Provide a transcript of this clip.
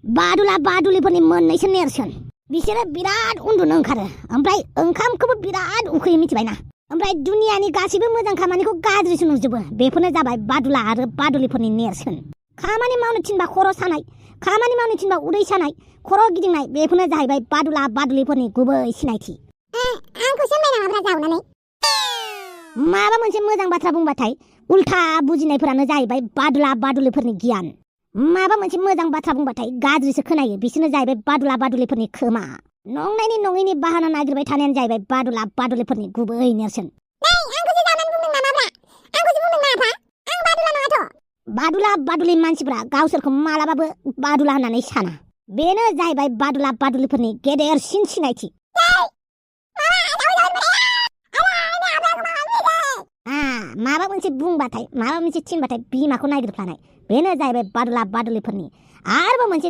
बादुला बादुलिफोरनि मोननैसो नेरसोन बिसोरो बिराद उन्दुनो ओंखारो ओमफ्राय ओंखामखौबो बिराद उखैयो मिथिबायना ओमफ्राय दुनियानि गासैबो मोजां खामानिखौ गाज्रिसो नुजोबो बेफोरनो जाबाय बादुला आरो बादुलिफोरनि नेरसोन खामानि मावनो थिनबा खर' सानाय खामानि मावनो थिनबा उदै सानाय खर' गिदिंनाय बेफोरनो जाहैबाय बादुला बादुलिफोरनि गुबै सिनायथि आंखौसो होनबाय नामा जावनानै माबा मोनसे मोजां बाथ्रा बुंबाथाय उल्था बुजिनायफोरानो जाहैबाय बादुला बादुलिफोरनि गियान माबा मोनसे मोजां बाथ्रा बुंबाथाय गाज्रिसो खोनायो बिसोरनो जाहैबाय बादुला बादुलिफोरनि खोमा नंनायनि नङैनि बाहाना नागिरबाय थानायानो जाहैबाय बादुला बादुलिफोरनि गुबै नेरसोन आंखौसो जावनानै बुंदों नामाब्रा आंखौसो बुंदों नामाफा आं बादुला नङाथ' बादुला बादुलि मानसिफोरा गावसोरखौ मालाबाबो बादुला होननानै साना बेनो जाहैबाय बादुला बादुलिफोरनि गेदेरसिन सिनायथि माबा मोनसे बुंबाथाय माबा मोनसे थिनबाथाय बिमाखौ नागिरफ्लानाय बेनो जाहैबाय बादुला बादुलिफोरनि आरोबाव मोनसे